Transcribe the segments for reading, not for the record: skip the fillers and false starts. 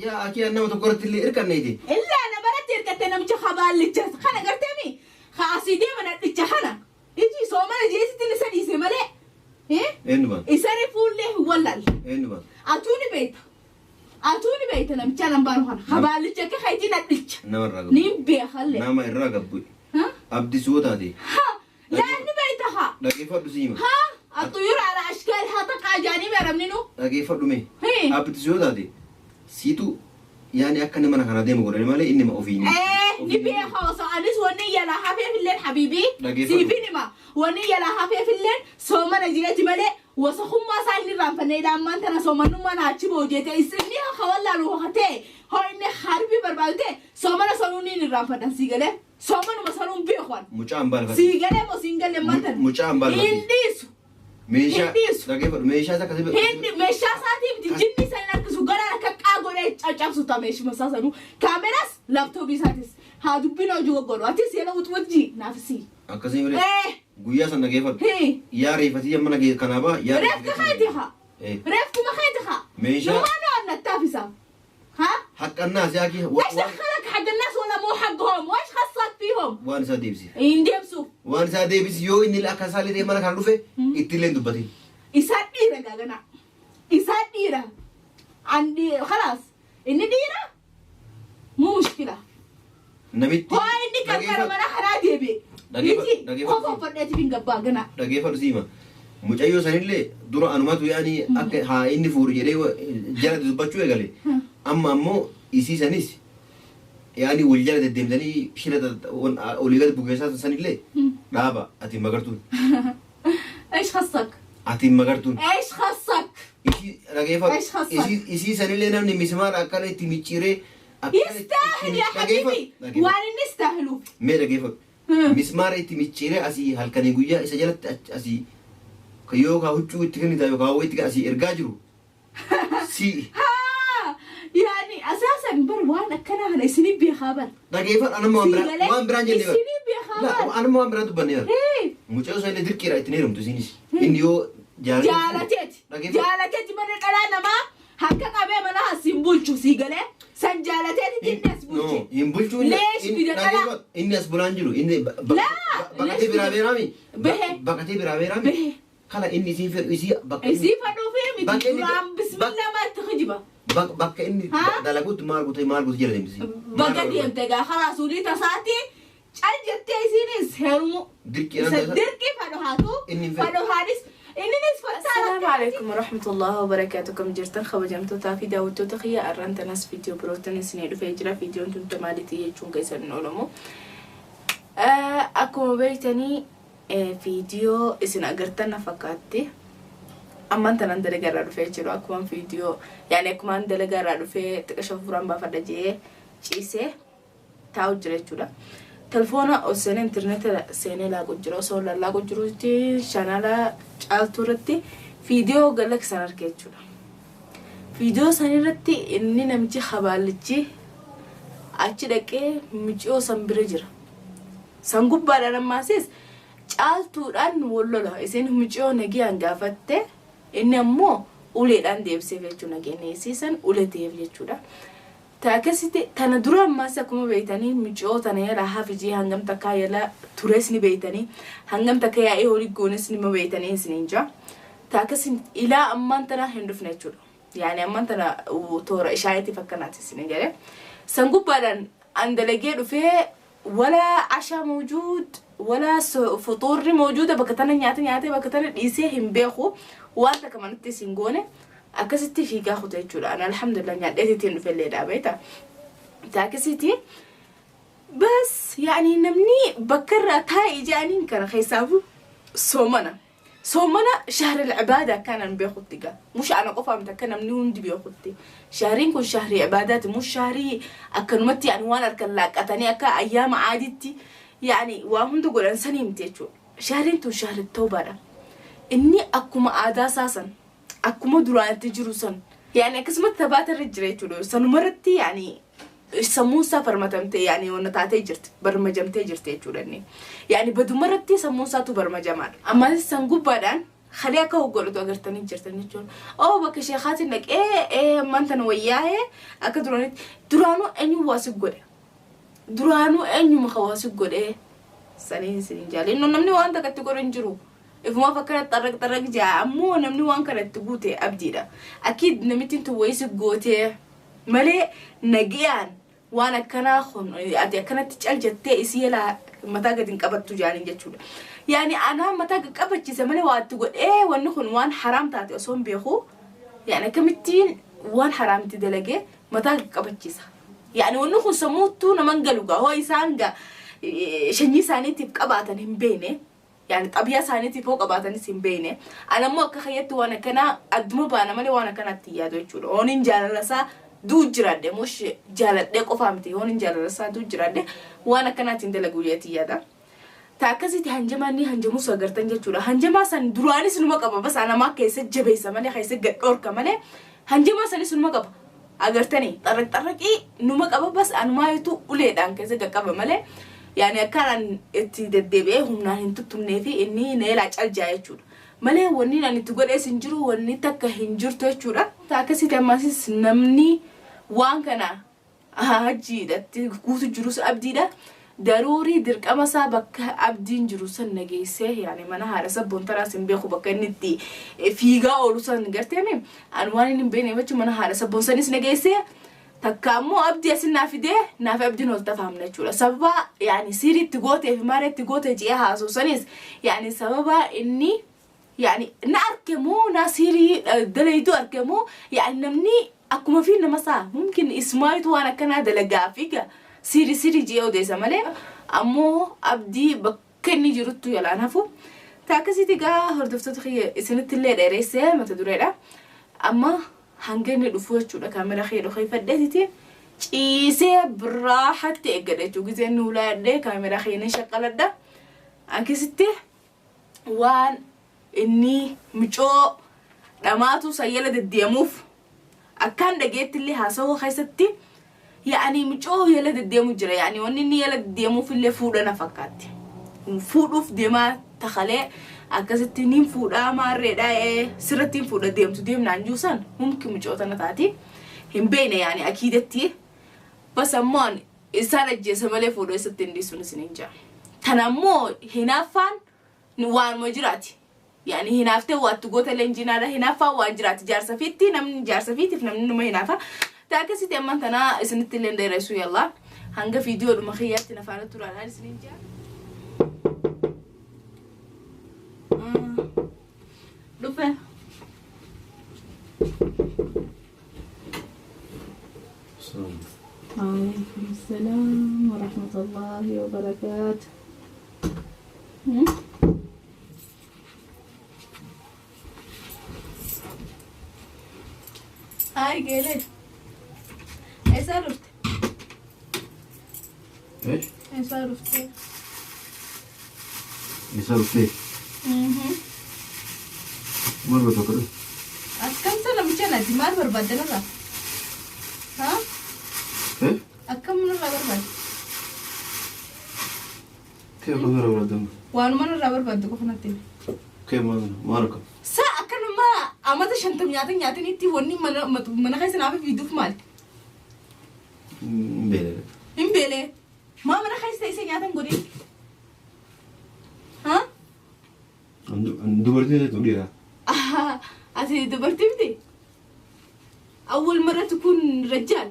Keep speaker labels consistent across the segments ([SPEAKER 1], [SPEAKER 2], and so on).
[SPEAKER 1] Yaa akii nama tokko irratti illee hirkanneeti.
[SPEAKER 2] Illaa namarratti hirkatte namicha habaallicha kana garteemi. Ha asii deema nadhicha kana. Iji soomana jeesitti isa dhiise malee.
[SPEAKER 1] Eenyu baan?
[SPEAKER 2] Isani fuullee hin wallaalle.
[SPEAKER 1] Eenyu baan?
[SPEAKER 2] Atuu ni beekta. Atuu ni beekta namicha nan baanu kana. Habaallicha akka keetii nadhicha.
[SPEAKER 1] Nama irraa gabbu.
[SPEAKER 2] Niin beekallee.
[SPEAKER 1] Nama irraa gabbu. Abdii soo taate.
[SPEAKER 2] Ha! Laa ni beekta haa.
[SPEAKER 1] Dhageeffadhu si hima.
[SPEAKER 2] Ha! الطيور على اشكالها تقع جانب رمنينو.
[SPEAKER 1] Dhageeffadhu mee.
[SPEAKER 2] Hii.
[SPEAKER 1] Abdii soo taate. Siitu yaani akka inni mana kana deemu godhani malee inni ofiin.
[SPEAKER 2] ايه نبي خلاص انس وني يلا حفيف الليل حبيبي.
[SPEAKER 1] دقيقة.
[SPEAKER 2] سيفيني ما وني يلا حفيف الليل سو ما نجيت ملي وسخم ما سايني رام فني لما انت انا سو ما نو ما ناتشي بوجيت اسني خولا روحته هو اني حربي بربالته سو ما سونوني رام فنان سيغله سو ما نو سونون بيخوان
[SPEAKER 1] Mucaan balfate.
[SPEAKER 2] سيغله مو سيغله ما انت
[SPEAKER 1] Mucaan balfate.
[SPEAKER 2] انديس
[SPEAKER 1] Meeshaa.
[SPEAKER 2] Hindhiisu.
[SPEAKER 1] Dhageeffadhu meeshaa isa akkasii.
[SPEAKER 2] Hindi meeshaa isaatii miti jinni san harkisu gara akka qaagodhee caccabsu ta meeshuma isaa sanuu kaameras laaptooppii isaatis haa dubbiin hojii goggodhu atis yeroo utuwajji naaf si.
[SPEAKER 1] Akkasii malee.
[SPEAKER 2] Eh
[SPEAKER 1] Guyyaa san dhageeffadhu.
[SPEAKER 2] hii
[SPEAKER 1] Yaa reeffatii amma nagee kanaa baa. Yaa
[SPEAKER 2] reefka keeti haa
[SPEAKER 1] Eh.
[SPEAKER 2] reefkuma keeti haa
[SPEAKER 1] Meeshaa-
[SPEAKER 2] numaanu annattaaf isaa haa
[SPEAKER 1] Haqqannaa si akii.
[SPEAKER 2] وايش دخلك حق الناس ولا مو حقهم وايش خصك فيهم
[SPEAKER 1] Waan isaa deebisi.
[SPEAKER 2] يندبسوا
[SPEAKER 1] Waan isaa deebisi yoo inni akka isaa illee mana kana dhufe itti illee hin dubbatin.
[SPEAKER 2] Isaan dhiira gaagana. Isaan dhiira. Andi خلاص inni dhiira مو مشكلة.
[SPEAKER 1] Namitti.
[SPEAKER 2] هو inni qarqara mana kanaa deebi'e. Miti
[SPEAKER 1] Dhageeffadhu.
[SPEAKER 2] kofa uffadheetiif hin gabbaa gana.
[SPEAKER 1] Dhageeffadhu siima. Mucayyoo sanillee dura anumatu yaani akka haa inni fuudhu jedhee jala dubbachuu eegale. Amma ammoo isii sanis yaani wal jala deddeemtanii shira olii gadi bugeessaa sanillee dhaaba ati magartuun.
[SPEAKER 2] ايش خصك؟
[SPEAKER 1] Ati magartuun.
[SPEAKER 2] ايش خصك؟
[SPEAKER 1] Isii dhageeffadhu.
[SPEAKER 2] Eesh khassak?
[SPEAKER 1] Isii sanillee namni mismaara akkana itti micciiree.
[SPEAKER 2] يستاهل يا حبيبي waan inni يستاهلوا.
[SPEAKER 1] Mee dhageeffadhu. Mismaara itti micciiree asii halkanii guyyaa isa jalatti asii yookaan huccuu itti kennita yookaan wayii itti asii ergaa jiru. Si
[SPEAKER 2] ها يعني اساسا بر waan akkana kana isinii beekaa bar.
[SPEAKER 1] Dhageeffadhu anamma waan biraa waan biraan jenne bar.
[SPEAKER 2] Isinii beekaa
[SPEAKER 1] La
[SPEAKER 2] bar.
[SPEAKER 1] anamma waan biraan dubbanne bar.
[SPEAKER 2] Hee.
[SPEAKER 1] Mucayyoo sanillee dirqiidha ittiin heerumtu isinis. Inni yoo
[SPEAKER 2] Jaalateeti.
[SPEAKER 1] Dhageeffadhu.
[SPEAKER 2] Jaalateeti mana dhalaa namaa harka qabee mana asiin bulchu sii galee san jaalateeti inni as bulche.
[SPEAKER 1] No, hin bulchuu
[SPEAKER 2] Leesh fida dhala.
[SPEAKER 1] Dhageeffadhu inni as bulaan jiru inni
[SPEAKER 2] Laa,
[SPEAKER 1] baqatee
[SPEAKER 2] leesh
[SPEAKER 1] biraa
[SPEAKER 2] fida.
[SPEAKER 1] beeraami.
[SPEAKER 2] Bahe.
[SPEAKER 1] Baqatee biraa beeraami.
[SPEAKER 2] Bahe.
[SPEAKER 1] Kala inni isiin fedhu isii bakka inni
[SPEAKER 2] Isii fadhuufii miti
[SPEAKER 1] Bakka inni-
[SPEAKER 2] duraan bismillah maatti kijiba.
[SPEAKER 1] Bakka inni
[SPEAKER 2] Haa?
[SPEAKER 1] dalaguutti maal gootee maal goote jala deemtisi.
[SPEAKER 2] Bakka deemte gaa karaa suulii tasaatti cal jettee isiinis heerumu.
[SPEAKER 1] Dirqiidhaan
[SPEAKER 2] Isa
[SPEAKER 1] tasa-
[SPEAKER 2] dirqii fadhu haatu
[SPEAKER 1] Inni hin fedhu.
[SPEAKER 2] fadhu haadhis inninis
[SPEAKER 3] السلام
[SPEAKER 2] fattaa.
[SPEAKER 3] عليكم ورحمة الله وبركاته. كم jirtan kabajamtootaa fi daawwattoota kiyya? Arraan tanas viidiyoo birootan isinii dhufee jira. Viidiyoon tun maalitii jechuun keessan hin oolamu. Akkuma beektanii viidiyoo isin agartan na fakkaatti. Ammaan tanan dalagaa irraa dhufee jiru akkuma viidiyoo yaani akkumaan dalagaa irraa dhufee xiqqasha furaan baafadha jee ciisee taa'u jira jechuudha. Telefoona ol seenee intarneeta seenee laaqu jira. Osoo lallaaqu jirutti chaanaala Caaltuu irratti viidiyoo galaksan arge jechuudha. Viidiyoo san irratti inni namichi habaallichi achi dhaqee miciyoo san bira jira. San gubbaadhaan ammaasis Caaltuudhaan wal lola. Isin miciyoo nagiyaan gaafatte inni ammoo uleedhaan deebiseef jechuudha. Nageenya isiisan ulee ta'eef jechuudha. Akkasitti tana dura ammaas akkuma beektanii miciyoo tana yala hafijii hangam takkaa yala tures ni beektanii hangam takka yaa'ee horii goones ni beektanii isiniin jira. Akkasiin ilaa ammaan tana hin dhufne jechuudha. Yaani ammaan tana toora ishaayitiif akkanaati isiniin jedhe. San gubbaadhaan an dalagee dhufee wala عشاء موجود ولا فطور موجودة bakka tana nyaata nyaatee bakka tana dhiisee hin beeku waan takka manatti isin goone akkasitti fiigaa kuta jechuudha. Ana alhamdulillah nyaadheetiin dhufellee dhaabeeta. Akkasitti bas yaani namni bakka irraa taa'e jedhaniin kana keessaafu soomana. Soomana شهر العبادة كان beekutti gaa. Mush ana qofa miti akka namni hundi beekutti. Shahriin kun shahrii ibaadaati. Mush shahrii akkanumatti yaani waan harkan laaqqatanii akka ayyaama caaditti yaani waa hunda godhan sanii miti jechuudha. Shahriin tun shahri tawbaadha. Inni akkuma aadaa isaa san akkuma duraanitti jiru san yaani akkasumatti tabaata irra jira jechuudha. Sanumarratti yaani sammuun isaa barmatamtee yaani wanna taatee jirti barmajamtee jirti jechuudha inni. Yaani badumarratti sammuun isaatu barmajamaadha. Ammas san gubbaadhaan Kalee akka hoggodhatu agartanii jirtan jechuudha. Oo bakka sheekaatiin dhaqee ammaan tana wayyaa'ee akka duraanitti duraanuu eenyu waa si godhe. Duraanuu eenyuma ka waa si godhe saniin isin jaalle. Namni waan takka itti godhu hin jiru. Ifumaaf akkana xarraq xarraq jaa ammoo namni waan kana itti guute abdiidha. Akkiid namittiin tun wayii si gootee malee nagayaan waan akkanaa kun ati akkanatti cal jettee isii yalaa mataa gadi hin qabattu jaaniin jechuudha. Yaani anaa mataa qabachiise malee waa itti godhee wanni kun waan haraam taate osoo hin beeku yaani akkamittiin waan haraamitti dalagee mataa qabachiisa. Yaani wanni kun sammuuttuu naman galu gaa hoo isaan gaa shanyii isaaniitiif qabaatan hin beekne. Yaani xabiyaa isaaniitiif hoo qabaatanis hin beekne. Ana immoo akka kayyatti waan akkanaa adduma baana malee waan akkanaatti yaadu jechuudha. Ooniin jaalala isaa duu jiraadhe mush jaaladhee qofaa miti ooniin jaalala isaa duu jiraadhe waan akkanaatiin dalagu jeetii yaada. Ta akkasitti hanjamaa inni hanjamus agartan jechuudha. Hanjamaa san duraanis numa qaba bas anamaa keessa jabeessa malee keessa gad dhorka malee hanjamaa sanis numa qaba. Agartanii xarraq xarraqii numa qaba bas anumaayitu uleedhaan keessa qaqqaba malee yaani akkaan itti deddeebi'ee humnaan hin tuttumnee fi inni neelaa caljaa jechuudha. Malee wanni ani itti godhees hin jiru wanni takka hin jirtu jechuudha. Ta akkasitti ammasis namni waan kana hajjiidhatti guutu jirus abdiidha. Daruurii dirqama isaa bakka abdiin jiru san nageessee yaani mana haadha sabboon taraas hin beeku bakka inni itti fiigaa oolu san garteemi ani waan inni hin beekne jechuun mana haadha sabboon sanis nageessee takka ammoo abdii asin naa fidee naaf abdiin ol tafaamna jechuudha. Sababa yaani siiriitti gootee fi maareetti gootee ji'ee haasoo sanis yaani sababa inni yaani na argamu na siirii dalaydu argamu yaani namni akkuma fi nama isaa mumkin ismaayitu waan akkanaa dalagaa fiiga siiri siiri ji'ee odeessa malee ammoo abdii bakka inni jiruttu yalaan hafu. Ta akkasitti gaa hordoftoota kiyya isinitti illee dheeressee mata dureedha. Amma hanga inni dhufu jechuudha kaameraa kiyya dhokeeffadheetiti ciisee biraaxatti eeggadha jechuudha. Gizee inni ulaadhee kaameraa kiyya ni shaqqaladha. Akkasitti waan inni micoo dhamaatu sayyala deddeemuuf akkaan dhageetti illee haasawaa keessatti yaani micoo yala deddeemu jira yaani wanni inni yala deddeemuuf illee fuudha na fakkaatti. Fuudhuuf deemaa takalee akkasitti niin fuudhaa maarreedhaa sirratti hin fuudha deemtu deemnaan juusan mumkin micoo tana taati. Hin beekne yaani akiidatti bas ammoo isaan ajjeesa malee fuudhuu isatti hin dhiisuun isin hin jira. Tana ammoo hinaaffaan waanuma jiraati. Yaani hinaaftee waattu goota leenjinaadha hinaaffaan waan jiraati jaarsa fiitti namni jaarsa fiitiif namni numa hinaafa. Ta akkasitti ammaan tanaa isinitti illee dheeressuu yallaa hanga viidiyoodhuma kiyyaatti nafaana turaadhaan isiniin jira. Dhufe. وعليكم السلام ورحمة الله وبركاته. هاي جيلي ايش عرفت؟
[SPEAKER 1] ايش؟
[SPEAKER 3] ايش عرفت؟
[SPEAKER 1] ايش عرفت؟ Maal tokko
[SPEAKER 3] Akkam sana mucaan ati maal barbaadde narraa? Haa?
[SPEAKER 1] Eh?
[SPEAKER 3] Akkam narraa barbaadde?
[SPEAKER 1] Kee kana barbaadama?
[SPEAKER 3] Waanuma narraa barbaadde qofa natti himi.
[SPEAKER 1] Kee maal maal akka?
[SPEAKER 3] Sa akkanuma amata 50 nyaata nyaatanitti wanni mana keessa naaf fiduuf maali?
[SPEAKER 1] Hin beele.
[SPEAKER 3] Hin beele. Maa mana keessa teessee nyaatan godhin? Haa?
[SPEAKER 1] Dubartiin ta'e dhiira.
[SPEAKER 3] Ati dubartii miti? أول مرة تكون رجال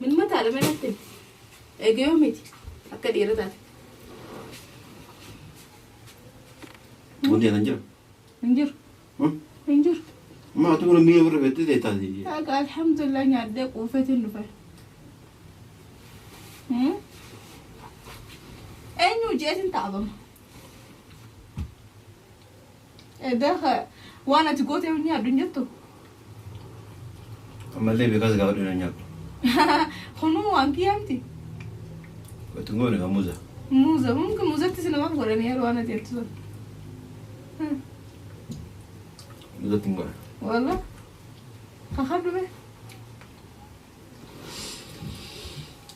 [SPEAKER 3] من متى لما نتم إيجا يوميتي أكد إيرتات
[SPEAKER 1] Wanti nyaatan jira?
[SPEAKER 3] انجر انجر
[SPEAKER 1] Ma ati kun mi'a warra beektee ta'e taati.
[SPEAKER 3] الحمد لله نعدي قوفتي النفر أنو جيت انت عظم ده وانا تقوتي وني أدنيتو
[SPEAKER 1] Ammallee beekaas gaafa dhiira nyaatu.
[SPEAKER 3] خنو وانكي أمتي
[SPEAKER 1] Itti goone kan muuza.
[SPEAKER 3] موزة ممكن موزة تسنى ما بقول أنا وانا تيتو
[SPEAKER 1] Muuzatti hin godhan.
[SPEAKER 3] والله خخبر به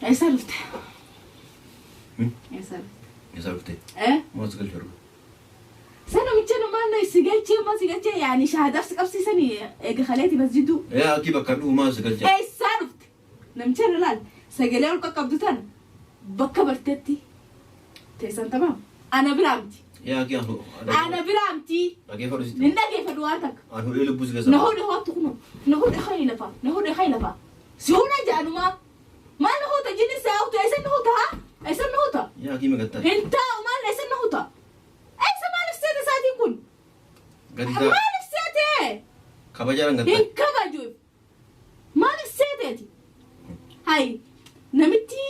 [SPEAKER 3] ايش عرفت؟ ايش عرفت؟
[SPEAKER 1] Eessa dhuftee?
[SPEAKER 3] ايه
[SPEAKER 1] Maal si galchu argu?
[SPEAKER 3] سنة
[SPEAKER 2] Namicha namaan na si galchee ma si galchee yaani shahaadaaf si qabsiisanii eega kaleeti masjiduu.
[SPEAKER 1] Yaa akii bakka dhufu maal si galcha?
[SPEAKER 2] Eessaa dhufte? Namicha na laal sagalee ol qaqqabdu tana bakka barteetti teessan tamaam. Ana biraa miti.
[SPEAKER 1] Yaa akii anu.
[SPEAKER 2] Ana biraa miti.
[SPEAKER 1] Dhageeffadhu sitti.
[SPEAKER 2] Nin dhageeffadhu waan takka.
[SPEAKER 1] An hudhee lubbuu si keessa.
[SPEAKER 2] Na hudhe hoottu kunoo. Na hudhe hayi lafa. Na hudhe hayi lafa. Si huna jaanumaa. Maal na huta jinni si haawtu eessa na huta haa? Eessa na huta?
[SPEAKER 1] Yaa akii magattaa.
[SPEAKER 2] Hin taa'u maal eessa na huta? Eessa maaliif seete saatiin kun?
[SPEAKER 1] Gadi taa.
[SPEAKER 2] Maaliif seete?
[SPEAKER 1] Kabajaadhaan gattaa.
[SPEAKER 2] Hin kabaju. Maaliif seeteeti? Hayi namitti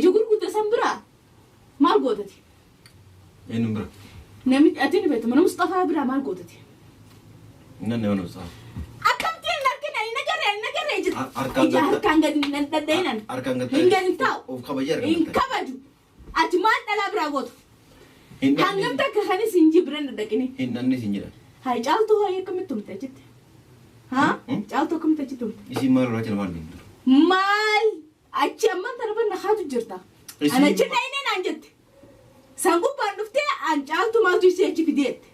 [SPEAKER 2] ija gurguddaa san biraa maal gootati?
[SPEAKER 1] Eenyuun bira?
[SPEAKER 2] Namitti ati ni beektu mana Mustafaa biraa maal gootati?
[SPEAKER 1] Nan nama Mustafaa.
[SPEAKER 2] Akkamti hin argine hin agarre hin agarre ija
[SPEAKER 1] Harkaan
[SPEAKER 2] ija
[SPEAKER 1] gatta.
[SPEAKER 2] harkaan gadi hin dhadha'inan.
[SPEAKER 1] Harkaan gattaa.
[SPEAKER 2] Hin gadi hin taa'u.
[SPEAKER 1] Of kabajee harkaan
[SPEAKER 2] Hin
[SPEAKER 1] gattaa.
[SPEAKER 2] kabaju. Ati maal dhalaa biraa gootu?
[SPEAKER 1] Hin
[SPEAKER 2] Hangam
[SPEAKER 1] dhanni.
[SPEAKER 2] takka kanis hin jibran dhaqini.
[SPEAKER 1] Hin dhanni sin jedhan.
[SPEAKER 2] Hayi caaltuu hoyi akkamitti tumte achitti? Haa?
[SPEAKER 1] Hmm?
[SPEAKER 2] Caaltuu akkamitti achi tumte?
[SPEAKER 1] Isin maal irraa maal deemtu?
[SPEAKER 2] Maal? Achi ammaan tana banna haatu jirta.
[SPEAKER 1] Isin-
[SPEAKER 2] Ana achi dhayinee naan jette. San gubbaan dhuftee an caaltuu maaltu isii achi fideette?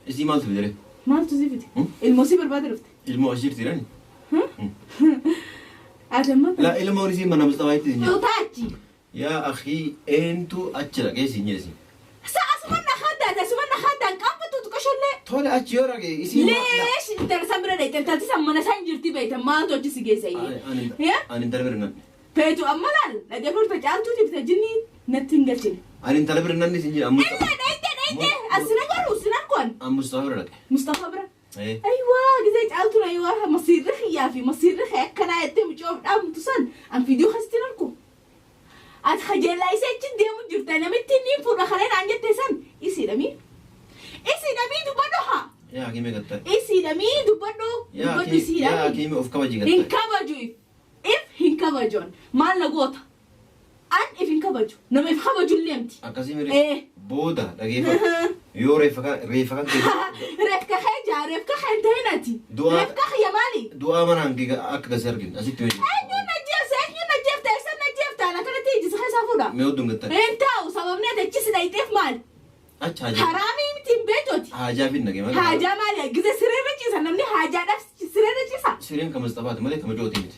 [SPEAKER 1] Isin maaltu fidere?
[SPEAKER 2] Maaltu si fide?
[SPEAKER 1] Hmm?
[SPEAKER 2] Ilmoo si barbaade dhufte.
[SPEAKER 1] Ilmoo as jirti jedhani?
[SPEAKER 2] Ati ammaan
[SPEAKER 1] Laa
[SPEAKER 2] tana.
[SPEAKER 1] ilmoon isin mana Mustafaa itti sin jedhan.
[SPEAKER 2] Tuutaa achi.
[SPEAKER 1] Yaa akii eentu achi dhaqee sin jedhe isin.
[SPEAKER 2] Sa asuma na haadaan asuma na haadaan qabbatu tuqashollee.
[SPEAKER 1] Tole achi yoo dhaqe isin.
[SPEAKER 2] Leesh intala san bira dhayite intalti san mana san jirti beekte maaltu achi si geessa iyyee.
[SPEAKER 1] Ani intala bira nanne.
[SPEAKER 2] Feetu amma laal dhagee furta caaltuutiif tajinni natti hin galchine.
[SPEAKER 1] Ani intala bira nanne sin jedha.
[SPEAKER 2] Illee dhayite dhayite asina garuu sinan kun
[SPEAKER 1] An Mustafaa bira dhaqe.
[SPEAKER 2] Mustafa bira.
[SPEAKER 1] Eh.
[SPEAKER 2] Ayiwaa gisee caaltuun ayiwaa masiirri xiyyaa fi masiirri xiyyaa akkanaa jettee mucoof dhaabamtu san an fiidiyoo kasitti arku. Ati kajeellaa isee achi deemu jirta namitti inni fuudha kalee naan jette san isiidhamii. Isiidhamii dubbadhu haa.
[SPEAKER 1] Yaa akii meeqatta?
[SPEAKER 2] Isiidhamii dubbadhu
[SPEAKER 1] Yaa
[SPEAKER 2] dubbadhu
[SPEAKER 1] akii yaa
[SPEAKER 2] isiidhamii.
[SPEAKER 1] akii of kabaji
[SPEAKER 2] Hin
[SPEAKER 1] gatta.
[SPEAKER 2] kabaju if. If hin kabajoon maal na goota? An if hin kabaju nama if kabaju illee miti.
[SPEAKER 1] Akkasii mire
[SPEAKER 2] Eh.
[SPEAKER 1] booda dhageeffadhu. Yoo reeffa kan reeffa kan kee
[SPEAKER 2] Reefka kee jaa reefka kee hin ta'in ati.
[SPEAKER 1] Du'aa-
[SPEAKER 2] Reefka kiyya maali?
[SPEAKER 1] du'aa mana hangi akka gasi arginu asitti hojii.
[SPEAKER 2] Eenyuun na jeefsa eenyuun na jeefta eessa na jeefta ana kanatti ijji isa keessaa fuudha.
[SPEAKER 1] Mee oduun gatta.
[SPEAKER 2] Hin taa'u sababni ati achi si dhayxeef maali?
[SPEAKER 1] Achi haajaa.
[SPEAKER 2] Haraamii miti hin beektooti.
[SPEAKER 1] Haajaa fi nagee malee.
[SPEAKER 2] Haajaa maali? Gise sireerra ciisa namni haajaadhaaf sireerra ciisa.
[SPEAKER 1] Sireen kan Mustafaati malee kan majooti miti.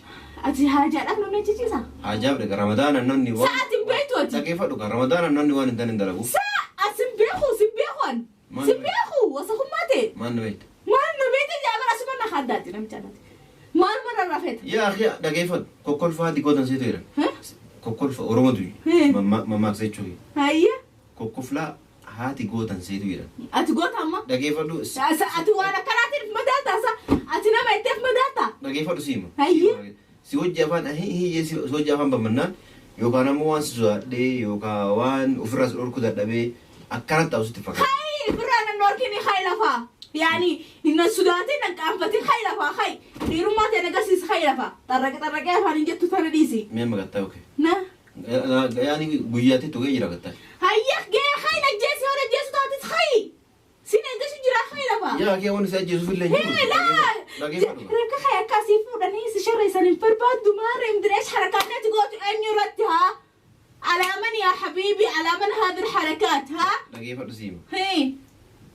[SPEAKER 2] Ati haajaadhaaf namni achi ciisa.
[SPEAKER 1] Haajaa fi Ramadaana namni waan.
[SPEAKER 2] Sa'aati hin beektooti.
[SPEAKER 1] Dhageeffadhu kan Ramadaana namni waan hin taane hin dalagu.
[SPEAKER 2] Sa'a as hin beeku si beeku an.
[SPEAKER 1] Maal
[SPEAKER 2] Si
[SPEAKER 1] na beekta?
[SPEAKER 2] beeku wasakummaa ta'e.
[SPEAKER 1] Maal na beekta?
[SPEAKER 2] Maal na beekte jaabara asuma na haddaati namicha addaati. Maal mana rafeeta?
[SPEAKER 1] Yaa akhi dhageeffadhu kokkolfaa diqootan seetu jedhan. Kokkolfa Oromootu
[SPEAKER 2] Hmm.
[SPEAKER 1] mammaaksa jechuudha.
[SPEAKER 2] Hayya
[SPEAKER 1] Kokkolfaa haati gootan seetu jedhan.
[SPEAKER 2] ati goota amma.
[SPEAKER 1] Dhageeffadhu
[SPEAKER 2] Ati waan akkanaatiin madaalta sa ati nama itteef madaalta.
[SPEAKER 1] dhageeffadhu siima.
[SPEAKER 2] Hayya.
[SPEAKER 1] Si hojii afaan hiyyee si hojii afaan bamannaan yookaan ammoo waan si sodaadhee yookaan waan ofirraa si dhorkuu dadhabee akkanatti ta'u sitti fakkaata.
[SPEAKER 2] Hay birraa nan dhorkini hay lafaa. Yaani hin sodaatin nan qaanfatin hay lafaa hay dhiirummaa ta'e agarsiisa hay lafaa. Xarraqe xarraqee afaan hin jettu tana dhiisi.
[SPEAKER 1] Mee magattaa yookiin.
[SPEAKER 2] Na
[SPEAKER 1] Yaani guyyaatti tuqee jira gattaa.
[SPEAKER 2] hayya gee hay najjeesi yoo najjeesu taatis hay. Sin eeggasu jira hay lafaa.
[SPEAKER 1] Yaa kee waan isa ajjeesuuf illee hin
[SPEAKER 2] Hee laa!
[SPEAKER 1] Dhageeffadhu.
[SPEAKER 2] Rakka kee akkasii fuudhanii si sharreessan hin barbaaddu maarra imdireesh harakaat ati gootu eenyu irratti haa? Alaaman yaa habiibi alaaman haadhi harakaat haa?
[SPEAKER 1] Dhageeffadhu siima.
[SPEAKER 2] Hee!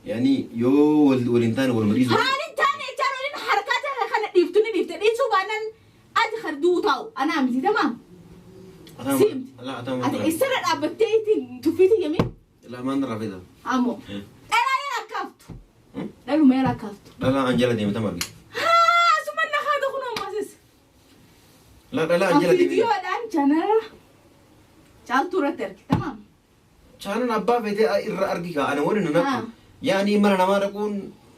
[SPEAKER 1] Yaani yoo waliin taane waluma dhiisu.
[SPEAKER 2] Haalin taane jechaan waliin harakaata kana dhiiftu ni dhiifte dhiisuu baannaan ati karduu taa'u anaa miti tamaam. Siimti. Ati isarra dhaabbattee ittiin tuffiitii yamii
[SPEAKER 1] Lamaan rafeeta.
[SPEAKER 2] ammoo dhalaa yaa akkaaftu. Dhaluma yaa akkaaftu.
[SPEAKER 1] Dhalaa anjala deemta margi.
[SPEAKER 2] Haa asuma na haadha kun ammasis.
[SPEAKER 1] Laa dhalaa anjala deemta.
[SPEAKER 2] Viidiyoodhaan chaanala caaltuu irratti arge tamaam.
[SPEAKER 1] Chaanan abbaa feetee irra argi kaa ana waliin na naqu. Yaani mana namaa dhaquun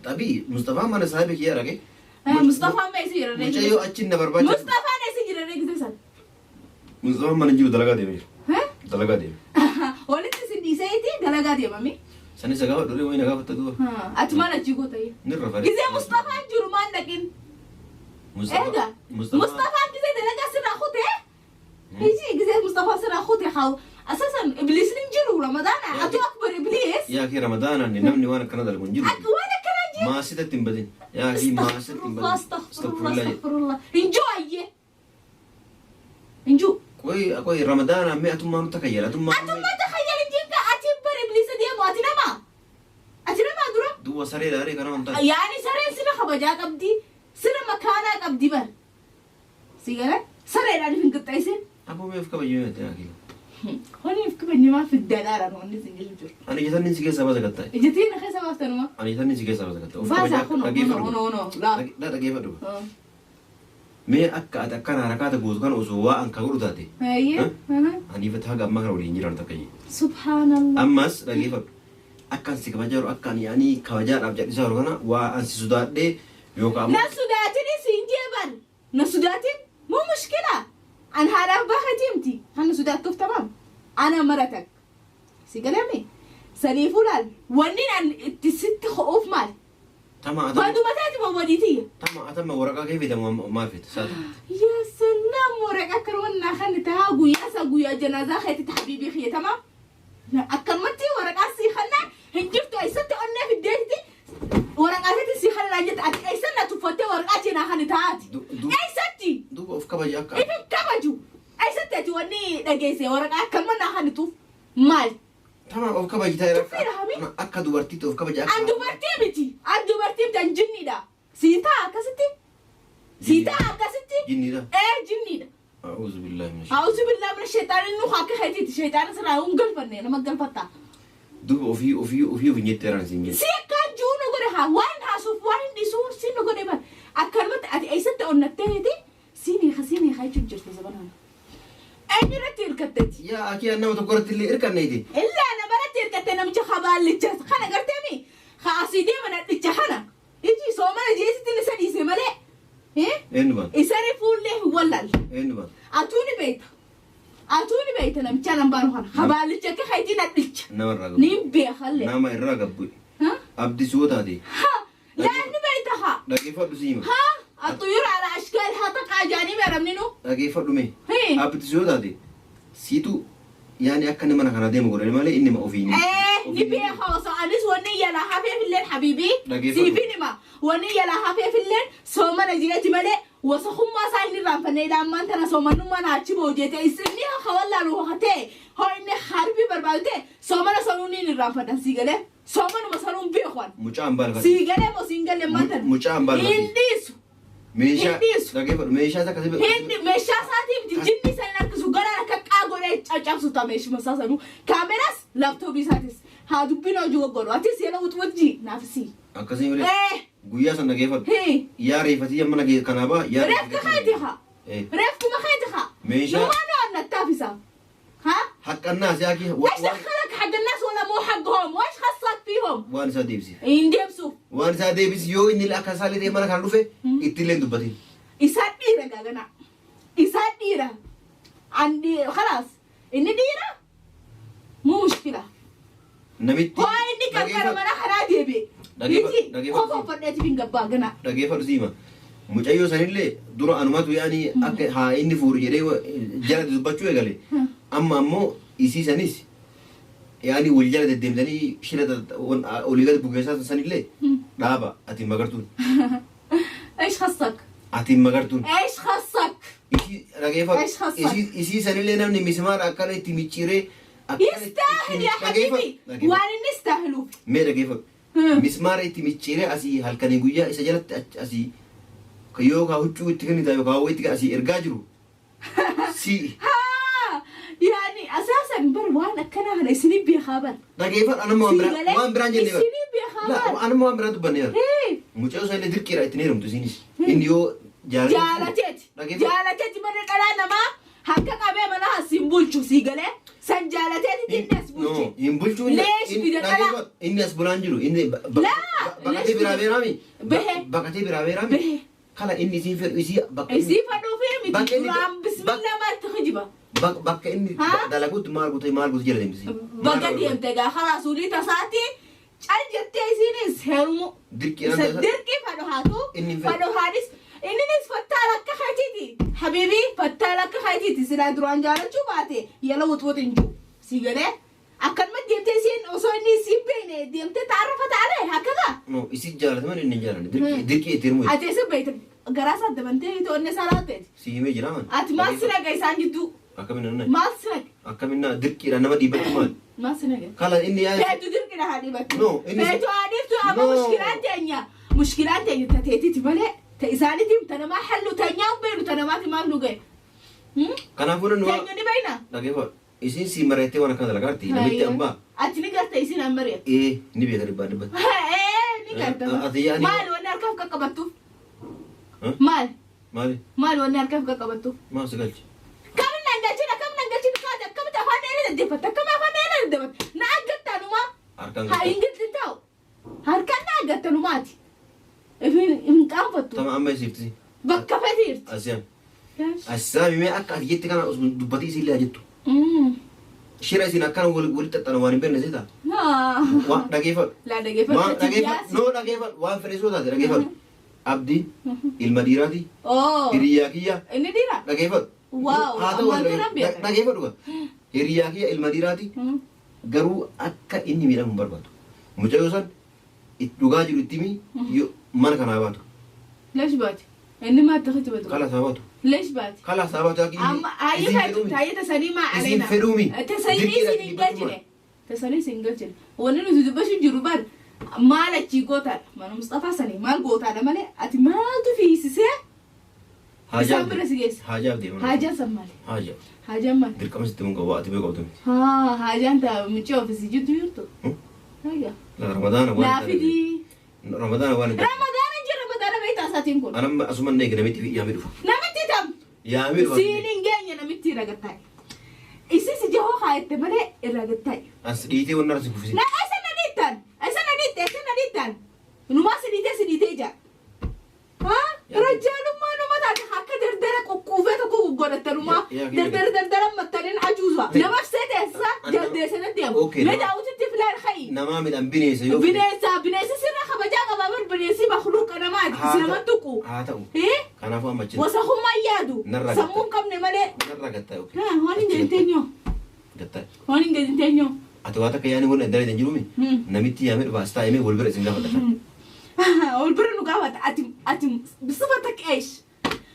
[SPEAKER 1] xabii Mustafaa mana saahiba kiyya dhaqe.
[SPEAKER 2] Mustafaan mee si jira
[SPEAKER 1] Mucayyoo achi na barbaachisa.
[SPEAKER 2] Mustafaan eessa jira reegisa san?
[SPEAKER 1] Mustafaan mana jiru dalagaa deemee jira. Dalagaa deeme.
[SPEAKER 2] Walitti isin dhiiseeti dalagaa deemame.
[SPEAKER 1] Sanis gaafa dhulee wayii na gaafatta duuba.
[SPEAKER 2] Ati maal achi goota
[SPEAKER 1] Ni rafare.
[SPEAKER 2] Gisee Mustafaan jiru maal dhaqin? Eega. Mustafaan gisee dalagaa sirraa kutee? Iji gisee Mustafaan sirraa kutee haa asasan ibliisni hin jiru Ramadaana atu akbar ibliis.
[SPEAKER 1] Yaa kee Ramadaanaan namni waan akkana dalagu hin jiru.
[SPEAKER 2] Akka waan akkanaa jiru.
[SPEAKER 1] Maasitatti hin badin. Yaa kee maasitatti hin badin.
[SPEAKER 2] Astaghfirullah, astaghfirullah. Hinjuu ayyee. Hinjuu.
[SPEAKER 1] Qoy qoy Ramadaanaan mee atummaa nu takayyala atummaa.
[SPEAKER 2] Atummaa takayyala jinka ati bar ibliisa deemu ati nama. Ati
[SPEAKER 1] Saree daaree kana waan taate.
[SPEAKER 2] Yaani sareen sila kabajaa qabdi, sila makaanaa qabdi bar. Si galee sareedhaan hin qixxeessin.
[SPEAKER 1] Aboo, meef kabajuu yoo ta'e?
[SPEAKER 2] Honiif kabajni maal fiddadhaadha wanni isin jiru jiru.
[SPEAKER 1] Ani jetanni si keessaa baasa gattaa'e.
[SPEAKER 2] Ijjatiin na keessa baaftanuma.
[SPEAKER 1] Ani jetanni si keessaa baasa gattaa'e.
[SPEAKER 2] Baasaa kuno kuno kuno kuno laa.
[SPEAKER 1] Dhageeffadhu. Mee akka ati akkana harakaata gootu kana osoo waa an ka godhu taate.
[SPEAKER 2] Hayyee.
[SPEAKER 1] Ani ifatti haga ammaa kana waliin jiran takka jee.
[SPEAKER 2] Subhaanallah.
[SPEAKER 1] Ammas dhageeffadhu. Akka an si kabajaa jiru, akka ani yaani kabajaadhaaf jedhisaa jiru kana, waa an si sodaadhee yookaan
[SPEAKER 2] Na sodaatin isin jeeban. Na sodaatin muu mushkila. An haadhaaf baha mti. Kan na sodaattuuf tamam. Ana maratak. Si galame. Saniifuu laal. Wanni an itti sitti ho'uuf maal?
[SPEAKER 1] Tama atama
[SPEAKER 2] Baduma taati mawwadiitiyya.
[SPEAKER 1] Tama atama waraqaa kee fida maal fida saata.
[SPEAKER 2] يا سلام، ورقة كرونا خلي تها قويا سا قويا جنازة خيتي حبيبي خي تمام. أكلمتي ورقة سي خلنا هنجبت أي ست أنا في الديتي ورقة سي خلنا جت أي سنة تفوتي ورقة جنا خلي تهاتي أي ستي.
[SPEAKER 1] Duuba of kabaji akka.
[SPEAKER 2] إذا كبجو أي ستي توني دقيسة ورقة كمان خلي توف مال.
[SPEAKER 1] Tama of kabaji ta'e.
[SPEAKER 2] Tuffiidha hami.
[SPEAKER 1] Akka dubartiitti of kabaji akka.
[SPEAKER 2] أن دبرتي بتي أن دبرتي بتنجني دا سيتا كستي سيتا كستي.
[SPEAKER 1] Jinniidha.
[SPEAKER 2] إيه جني دا.
[SPEAKER 1] أعوذ بالله من الشيطان.
[SPEAKER 2] أعوذ بالله من الشيطان، إنه خاك خيتي الشيطان سرا ونقل فني أنا ما قل فتا.
[SPEAKER 1] Duuba ofii ofii ofii of hin jettee eraan siin jette.
[SPEAKER 2] سي كان جونو غوري ها وين ها سوف وين دي سو سي نو غوري بار أكلمت أتي أي ست أونتي سيني خسيني خاي جرت زبنها أين رتي ركتتي.
[SPEAKER 1] Yaa akii, nama tokko irratti illee hirkanneeti.
[SPEAKER 2] إلا أنا برتي ركتت أنا مش خبال لجس خنا قرتمي خاصي دي من الجهنة يجي سوما جيت تنسى دي سملة إيه.
[SPEAKER 1] Eenyu baata?
[SPEAKER 2] إسري فول له ولا
[SPEAKER 1] Eenyu baata?
[SPEAKER 2] أتوني بيت أتوني بيت أنا مش أنا بانو خنا خبال لجك خيتي نتلج.
[SPEAKER 1] Nama irraa gabbu.
[SPEAKER 2] نيم بيخلي.
[SPEAKER 1] Nama irraa gabbu.
[SPEAKER 2] ها.
[SPEAKER 1] Abdii soo taate.
[SPEAKER 2] ها لا بيتها.
[SPEAKER 1] Dhageeffadhu siima.
[SPEAKER 2] ها الطيور على أشكالها تقع جانب رمنينو.
[SPEAKER 1] Dhageeffadhu mee.
[SPEAKER 2] هي.
[SPEAKER 1] Abdii soo taate. Siitu yaani akka inni mana kana deemu godhani malee inni ma ofiin.
[SPEAKER 2] ايه نبي خلاص انس وني يلا حفيف الليل حبيبي.
[SPEAKER 1] دقيقة.
[SPEAKER 2] سيفيني ما وني يلا حفيف الليل سوما نجيت مالي وسخم ما سايني رام فني لما انت انا سوما نما ناتشي بوجيت اسني خوالا روحته هو اني حربي بربالته سوما سونوني رام فدان سيغله سوما نما سونون بيخوان.
[SPEAKER 1] Mucaan balfate.
[SPEAKER 2] سيغله مو سيغله ما انت.
[SPEAKER 1] Mucaan balfate.
[SPEAKER 2] انديس.
[SPEAKER 1] Meeshaa.
[SPEAKER 2] Hindhiisu.
[SPEAKER 1] Dhageeffadhu, meeshaa takka si.
[SPEAKER 2] Hindi meeshaa isaatii miti, jinni san harkisu gara akka qaagoree caccabsu ta meeshuma isaa sanuu kaameras laaptooppii isaatis haa dubbiin hojii goggoru atis yeroo wuxwujji naafsi.
[SPEAKER 1] Akkasii malee.
[SPEAKER 2] Eh.
[SPEAKER 1] Guyyaa san dhageeffadhu.
[SPEAKER 2] Hii.
[SPEAKER 1] Yaa reeffatii amma nagee kanaa ba'a. Yaa
[SPEAKER 2] Reefka keeti haa.
[SPEAKER 1] Eh.
[SPEAKER 2] Reefkuma keeti haa.
[SPEAKER 1] Meeshaa-
[SPEAKER 2] Numaan annattaaf isaa ها.
[SPEAKER 1] Haqqannaas yaaki.
[SPEAKER 2] ايش دخلك حق الناس ولا مو حقهم وايش خصك فيهم؟
[SPEAKER 1] Waan isaa deebisi.
[SPEAKER 2] يندبسوا.
[SPEAKER 1] Waan isaa deebisi, yoo inni akka isaa illee mana kana dhufe itti illee hin dubbatin.
[SPEAKER 2] Isaan dhiira gaagana. Isaan dhiira. عندي خلاص إني dhiira مو مشكلة.
[SPEAKER 1] Namitti.
[SPEAKER 2] هو إني كركر mana kanaa deebi'e. Miti qofa uffadheeti hin gabbaa gana.
[SPEAKER 1] Dhageeffadhu siima. Mucayyoo sanillee dura anumatu yaani akka haa inni fuudhu jedhee jala dubbachuu eegale. Amma ammoo isii sanis yaani wal jala deddeemtanii shira olii gadi bugeessaa sanillee dhaaba ati hin magartuun.
[SPEAKER 2] ايش خصك؟
[SPEAKER 1] Ati hin magartuun.
[SPEAKER 2] ايش خصك؟
[SPEAKER 1] Isii dhageeffadhu.
[SPEAKER 2] ايش خصك؟
[SPEAKER 1] Isii sanillee namni mismaara akkana itti micciiree akkana itti
[SPEAKER 2] يستاهل يا حبيبي وأنا نستاهلوا.
[SPEAKER 1] Mee dhageeffadhu. Mismaara itti micciiree asii halkanii guyyaa isa jalatti asii yookaan huccuu itti kennita yookaan wayii itti asii ergaa jiru. Si.
[SPEAKER 2] ها يعني اساسا بر وانا كان انا سنين بيخابر.
[SPEAKER 1] Dhageeffadhu, anamma waan biraa waan biraan jennee bara.
[SPEAKER 2] سنين بيخابر.
[SPEAKER 1] Laa, anamma waan biraa dubbanne bara.
[SPEAKER 2] ايه.
[SPEAKER 1] Mucayyoo sanillee dirqiidha ittiin heerumtu isinis. Inni yoo jaalate.
[SPEAKER 2] Jaalateeti.
[SPEAKER 1] Dhageeffadhu.
[SPEAKER 2] Jaalateeti malee dhalaa namaa harka qabee mana asiin bulchu sii galee san jaalateeti inni as bulche.
[SPEAKER 1] No, hin bulchuu.
[SPEAKER 2] Leesh fida dhalaa.
[SPEAKER 1] Inni as bulaan jiru. Inni
[SPEAKER 2] Laa,
[SPEAKER 1] baqatee
[SPEAKER 2] leesh
[SPEAKER 1] biraa
[SPEAKER 2] fida.
[SPEAKER 1] beeraami.
[SPEAKER 2] Bahe.
[SPEAKER 1] Baqatee biraa beeraami.
[SPEAKER 2] Bahe.
[SPEAKER 1] Kala inni isiin fedhu isii bakka inni
[SPEAKER 2] Isii fadhuufee miti
[SPEAKER 1] Bakka inni-
[SPEAKER 2] duraan bismillah maatti kijiba.
[SPEAKER 1] Bakka inni
[SPEAKER 2] Haa?
[SPEAKER 1] dalaguutti maal gootee maal goote jala deemtisi.
[SPEAKER 2] Bakka deemte gaa karaa suulii tasaati cal jettee isiinis heerumu.
[SPEAKER 1] Dirqiidhaan
[SPEAKER 2] Isa
[SPEAKER 1] tasa-
[SPEAKER 2] dirqii fadhu haatu
[SPEAKER 1] Inni hin fedhu.
[SPEAKER 2] fadhu haadhis inninis fattaala akka keetiiti. Habiibii, fattaala akka keetiiti silaa duraan jaalachuu baate yala wuxuut hin jiru. Si galee akkanuma deemtee isiin osoo inni isiin beekne deemtee taarra fataalee akkagaa.
[SPEAKER 1] No, isii jaalate malee inni hin jaalanne. Dirqii itti hirmuu.
[SPEAKER 2] Ati isa beekte garaa isaa dabantee to'annee isaa laatteeti.
[SPEAKER 1] Si himee jira man.
[SPEAKER 2] Ati maal si naqa isaan jidduu?
[SPEAKER 1] Akkamiin nanna?
[SPEAKER 2] Maal si naqa?
[SPEAKER 1] Akkamiin na dirqiidhaan nama dhiibbachuu maal?
[SPEAKER 2] Maal si nagee?
[SPEAKER 1] Kala inni yaa
[SPEAKER 2] Feetu dirqina haa dhibattu.
[SPEAKER 1] No, inni-
[SPEAKER 2] Feetu haa dhiiftu amma
[SPEAKER 1] No.
[SPEAKER 2] mushkilaan teenya. Mushkilaan teenya ta teetiti malee ta isaaniitiif ta namaa hallu ta nyaan beenu ta namaati maal nu gahe.
[SPEAKER 1] Kanaafuu namni waa
[SPEAKER 2] Teenya ni beekna.
[SPEAKER 1] dhageeffadhu. Isiin si mareettee waan akkana dalagaarti. Namitti hambaa.
[SPEAKER 2] Ati ni garta isiin an mari'atu.
[SPEAKER 1] Ee ni beeka dhibbaa dhibbatti.
[SPEAKER 2] Ee ni garta.
[SPEAKER 1] Ati yaani-
[SPEAKER 2] Maal wanni harkaaf qaqqabattuuf?
[SPEAKER 1] Huh?
[SPEAKER 2] Maal?
[SPEAKER 1] Maali?
[SPEAKER 2] Maal wanni harkaaf qaqqabattuuf?
[SPEAKER 1] Maal si galche?
[SPEAKER 2] Kam nan galchina kam nan galchina kaate akkamitti afaan dheeraa deddeeffatta akkami afaan dheeraa deddeeffatta na aggattanumaa.
[SPEAKER 1] Harkaan
[SPEAKER 2] Haa hin gadi taa'u. Harkaan na aggattanumaati. Hin qaanfattu.
[SPEAKER 1] Tama amma isiifti.
[SPEAKER 2] Bakka feeti jirti.
[SPEAKER 1] Asiyaan. Asisaa mimee akka ati jette kana osoo dubbatii isiillee haa jettu. Shira isin akkana walitti xaxxana waan hin beekne seetaa? Waan dhageeffadhu.
[SPEAKER 2] Laa dhageeffadhu.
[SPEAKER 1] Waan dhageeffadhu. Noo dhageeffadhu. Waan fedhe soo taate dhageeffadhu. Abdiin ilma dhiiraati.
[SPEAKER 2] Oo.
[SPEAKER 1] Hiriyaa kiyya
[SPEAKER 2] Inni dhiira?
[SPEAKER 1] dhageeffadhu.
[SPEAKER 2] Waaw,
[SPEAKER 1] Haa ta'u
[SPEAKER 2] ammaan dura beeka.
[SPEAKER 1] dhageeffadhu gaa. Hiriyaa kiyya ilma dhiiraati. Garuu akka inni miidhamu hin barbaadu. Mucayyoo san dhugaa jiru itti himi mana kanaa baatu.
[SPEAKER 2] Leesh baati. Inni maatti kitibatu.
[SPEAKER 1] Kalaas haa baatu.
[SPEAKER 2] Leesh baati.
[SPEAKER 1] Kalaas haa baatu akka
[SPEAKER 2] Amma hayyee
[SPEAKER 1] isiin
[SPEAKER 2] feetu
[SPEAKER 1] fedhuumi.
[SPEAKER 2] hayyee tasanii maa
[SPEAKER 1] Isiin
[SPEAKER 2] aleena.
[SPEAKER 1] fedhuumi.
[SPEAKER 2] Tasanii
[SPEAKER 1] Dirqiidhaan
[SPEAKER 2] isin hin
[SPEAKER 1] dhiibbachuu
[SPEAKER 2] galchine. Tasanii isin hin galchine. Wanni nuti dubbachuu jiru bar maal achii gootaadha. Mana Mustafaa sanii maal gootaadha malee ati maaltu fiisisee
[SPEAKER 1] Haajaa
[SPEAKER 2] isaan bira si geessa.
[SPEAKER 1] Haajaaf deema.
[SPEAKER 2] Haajaan san maali?
[SPEAKER 1] Haajaa.
[SPEAKER 2] Haajaan maali?
[SPEAKER 1] Dirqama sitti mun qabu ati beeku qabdu miti.
[SPEAKER 2] Haa haajaan taa mucaa ofiisii jirtu jirtu.
[SPEAKER 1] Hmm?
[SPEAKER 2] Haajaa.
[SPEAKER 1] Ramadaana waan
[SPEAKER 2] Naa fidii.
[SPEAKER 1] Ramadaana waan hin
[SPEAKER 2] Ramadaana jira Ramadaana beektaa isaatiin kun.
[SPEAKER 1] Anamma asuma hin eege namitti yaamee dhufa.
[SPEAKER 2] Namitti tam.
[SPEAKER 1] Yaamee dhufa.
[SPEAKER 2] Siin hin geenye namitti irra gattaa'e. Isis ija hoo kaayette malee irra gattaa'e.
[SPEAKER 1] As dhiitee waan narsi kuffise.
[SPEAKER 2] Na eessa na dhiittan? Eessa na dhiitte? Eessa na dhiittan? Numaa si dhiitee si dhiitee ija. Haa? Rajjaalummaa numa taate akka dardara quqquufee tokko godhattanumaa
[SPEAKER 1] Yaa- yaa-
[SPEAKER 2] dardara dardara mattaniin ajuusa. Nama seeteessa jaldeessanii deemu.
[SPEAKER 1] Okay,
[SPEAKER 2] Mee
[SPEAKER 1] nama-
[SPEAKER 2] daawwititti filaan hayi.
[SPEAKER 1] Namaa midhaan bineensa yoo
[SPEAKER 2] Bineensa bineensi sirra kabajaa qabaa bar bineensi makluuqa namaati.
[SPEAKER 1] Haa
[SPEAKER 2] Si
[SPEAKER 1] ta'u.
[SPEAKER 2] nama tuqu.
[SPEAKER 1] Haa ta'u.
[SPEAKER 2] Eh?
[SPEAKER 1] Kanaafuu amma achi
[SPEAKER 2] Wasahummaa yaadu.
[SPEAKER 1] Narraa
[SPEAKER 2] Sammuu hin qabne malee.
[SPEAKER 1] narra gattaa'e. Okay.
[SPEAKER 2] Haa, waan hin jedhin teenyoo.
[SPEAKER 1] Gattaa'e.
[SPEAKER 2] Waan hin jedhin teenyoo.
[SPEAKER 1] Ati waa takka yaani waan dalagdan jiruumi.
[SPEAKER 2] Hmm.
[SPEAKER 1] Namitti yaamee dhufa as taa'ee wal bira isin gaafadha.
[SPEAKER 2] Wal bira nu gaafata ati ati بصفتك ايش؟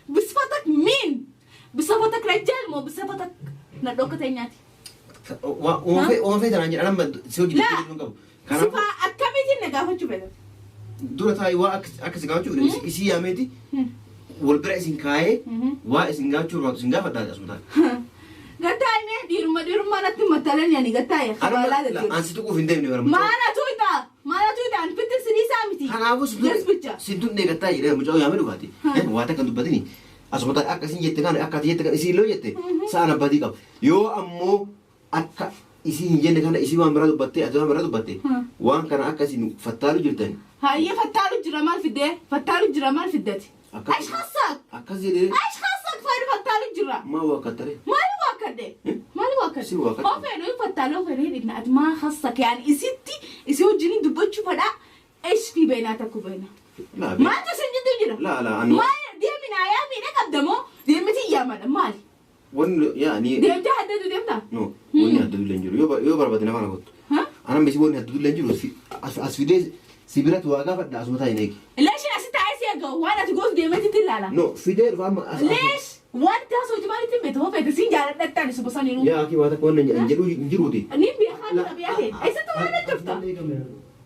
[SPEAKER 2] بصفتك مين؟ بصفتك رجال مو بصفتك nadhoo teenyaati.
[SPEAKER 1] Waan feetan an jedhan amma si hojii
[SPEAKER 2] Laa.
[SPEAKER 1] hin qabu. Kanaafuu
[SPEAKER 2] Sifa akkamiitiin na gaafachuu feetan?
[SPEAKER 1] dura taa'ee waa akka si gaafachuu isii yaameeti wal bira isin kaayee waa isin gaafachuu barbaadu isin gaafadha asuma taa'e.
[SPEAKER 2] Gattaa'e mee dhiirumma dhiirummaa natti mattalan yaani gattaa'e kabaalaa deddeebi.
[SPEAKER 1] An si tuquuf hin deemne bara mucaa.
[SPEAKER 2] Maala tuuta maala tuuta an fitti siniisaa miti.
[SPEAKER 1] Kanaafuu
[SPEAKER 2] Gas bicha.
[SPEAKER 1] si tunne gattaa jedhee mucaa yaamee dhufaati. Waa takka hin dubbatini. Asuma taa'e akka isin jette kana akka ati jette kana isin illee jette sa'aan abbaatii qaba. Yoo ammoo akka isin hin jenne kana isii waan biraa dubbattee ati waan biraa dubbatte waan kana akka isin fattaalu jirtan
[SPEAKER 2] Hayyee fattaalu jira maal fiddee? Fattaalu jira maal fiddati?
[SPEAKER 1] Akkas-
[SPEAKER 2] Ash khassak
[SPEAKER 1] akkas jedhee
[SPEAKER 2] ash khassak faayida fattaalu jira.
[SPEAKER 1] maa waa kattare.
[SPEAKER 2] Maali waa kadde? Maali waa kadde?
[SPEAKER 1] Si waa kadde.
[SPEAKER 2] Ofeenu fattaalu ofeenu hidhina ati maa khassak yaani isitti isii wajjin dubbachuu fedha eesh fi beenaa takku beenaa.
[SPEAKER 1] Laa
[SPEAKER 2] Maaltu isin jidduu jira?
[SPEAKER 1] laa laa anu
[SPEAKER 2] Maal deemina yaa miidha qabdamoo deemiti yaamana maali?
[SPEAKER 1] wanni yaani
[SPEAKER 2] Deemtee haddatu deemtaa?
[SPEAKER 1] no wanni adda dullee hin jiru yoo barbaade nama na kottu.
[SPEAKER 2] Ha?
[SPEAKER 1] Anam isi wanni adda dullee hin jiru as fidee si biratti waa gaafadha asuma taa'e eegi.
[SPEAKER 2] Leesh asi taa'ee si eega waan ati gootu deemetitti ilaala.
[SPEAKER 1] No fidee dhufa amma as.
[SPEAKER 2] Leesh waan taasoo jimaalitti hin beektu hofeete siin jaaladhattaan isa bosaniinuu.
[SPEAKER 1] Yaa akii waa takka wanni hin jedhu hin jiruuti.
[SPEAKER 2] Ni beekaa ni qabiyaa ta'e. Eessatti waan dhufta?